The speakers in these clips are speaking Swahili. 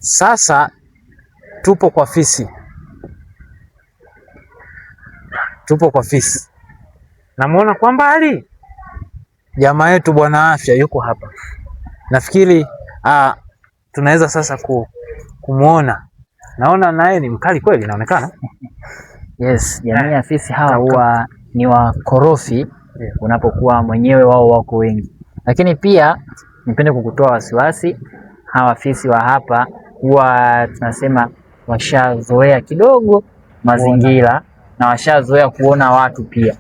Sasa tupo kwa fisi, tupo kwa fisi. Namuona kwa mbali jamaa yetu bwana afya yuko hapa. Nafikiri tunaweza sasa kumuona. Naona naye ni mkali kweli, inaonekana. Yes, jamii ya fisi hawa huwa ni wakorofi unapokuwa mwenyewe, wao wako wengi. Lakini pia nipende kukutoa wasiwasi, hawa fisi wa hapa huwa tunasema washazoea kidogo mazingira na washazoea kuona watu pia.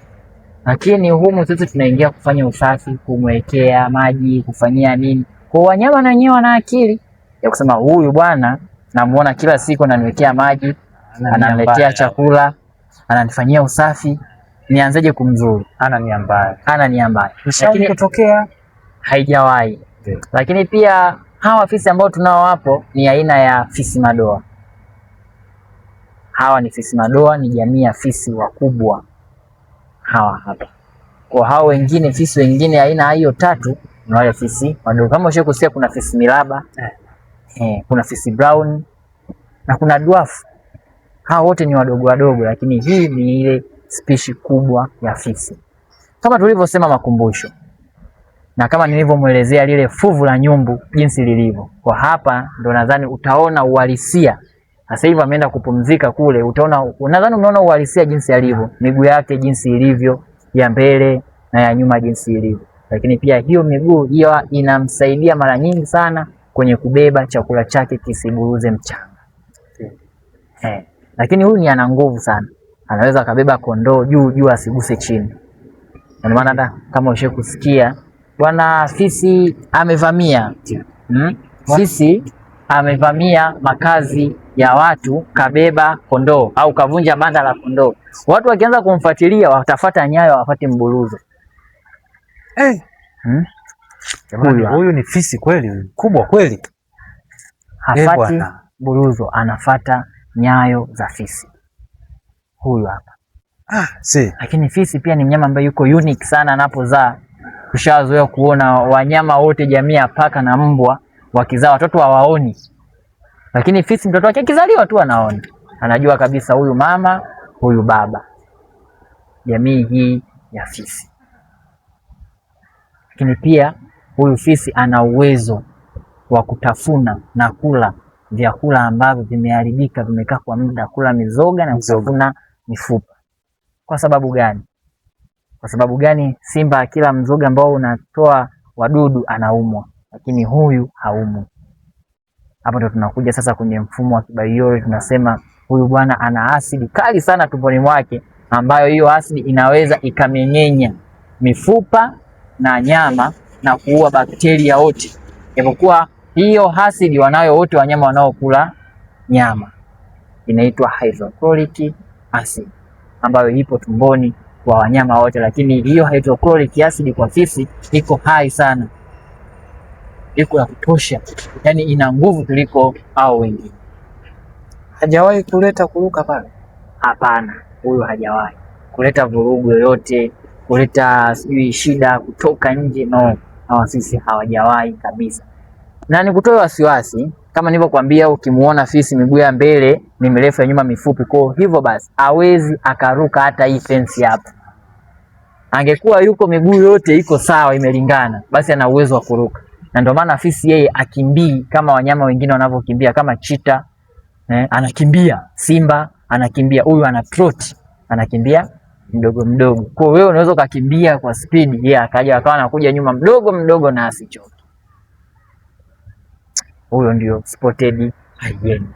Lakini humu sisi tunaingia kufanya usafi, kumwekea maji, kufanyia nini. Kwa wanyama na wenyewe wana akili ya kusema huyu bwana namuona kila siku ananiwekea maji, ananiletea chakula, ananifanyia usafi, nianzeje kumzuru? Ana nia mbaya. Ana nia mbaya. Lakini kutokea haijawahi. Lakini pia hawa fisi ambao tunao hapo ni aina ya fisi madoa. Hawa ni fisi madoa, ni jamii ya fisi wakubwa hawa hapa. Kwa hao wengine fisi wengine aina hiyo tatu ni wale fisi wadogo. Kama ushawahi kusikia kuna fisi miraba, kuna fisi brown na kuna dwarf. Hao wote ni wadogo wadogo, lakini hii ni ile spishi kubwa ya fisi. Kama tulivyosema makumbusho, na kama nilivyomuelezea lile fuvu la nyumbu jinsi lilivyo. Kwa hapa ndo nadhani utaona uhalisia. Sasa hivi ameenda kupumzika kule, utaona, nadhani umeona uhalisia jinsi alivyo, miguu yake jinsi ilivyo ya mbele na ya nyuma jinsi ilivyo. Lakini pia hiyo miguu hiyo inamsaidia mara nyingi sana kwenye kubeba chakula chake kisiburuze mchanga. Lakini huyu ni ana nguvu sana, anaweza akabeba kondoo juu juu asiguse chini. Ndio maana hata kama ushe kusikia bwana fisi amevamia, Fisi amevamia makazi ya watu, kabeba kondoo au kavunja banda la kondoo. Watu wakianza kumfuatilia watafuata nyayo, hawapati mburuzo. Jamani, huyu ni fisi kweli, kubwa kweli. Hafati buruzo, anafata nyayo za fisi. Huyu hapa. Si. Lakini fisi pia ni mnyama ambaye yuko unique sana anapozaa. Tushazoea kuona wanyama wote jamii ya paka na mbwa wakizaa watoto hawaoni. Lakini fisi mtoto wake akizaliwa tu anaona. Anajua kabisa huyu mama, huyu baba. Jamii hii ya fisi. Lakini pia huyu fisi ana uwezo wa kutafuna na kula vyakula ambavyo vimeharibika, vimekaa kwa muda, kula mizoga na kutafuna mifupa. Kwa sababu gani? Kwa sababu gani simba akila mzoga ambao unatoa wadudu anaumwa, lakini huyu haumwi? Hapo ndo tunakuja sasa kwenye mfumo wa kibiology, tunasema huyu bwana ana asidi kali sana tumboni mwake, ambayo hiyo asidi inaweza ikameng'enya mifupa na nyama na kuua bakteria wote. Japokuwa hiyo asidi wanayo wote wanyama wanaokula nyama, inaitwa hydrochloric acid ambayo ipo tumboni kwa wanyama wote, lakini hiyo hydrochloric acid kwa fisi iko hai sana, iko ya kutosha, yani ina nguvu kuliko hao wengine. Hajawahi kuleta kuruka pale? Hapana, huyu hajawahi kuleta vurugu yoyote, kuleta sijui shida kutoka nje, no. Hawa fisi hawajawahi kabisa. Na nikutoe wasiwasi, kama nilivyokuambia, ukimuona fisi miguu ya mbele ni mirefu ya nyuma mifupi, kwa hivyo basi hawezi akaruka hata hii fence hapa. Angekuwa yuko miguu yote iko sawa imelingana, basi ana uwezo wa kuruka. Na ndio maana fisi yeye akimbii kama wanyama wengine wanavyokimbia, kama chita, anakimbia, simba anakimbia, huyu ana trot, anakimbia mdogo mdogo. Kwa hiyo wewe unaweza ukakimbia kwa speed, yeye akaja akawa anakuja nyuma mdogo mdogo na asichoke. Huyo ndio spotted hyena.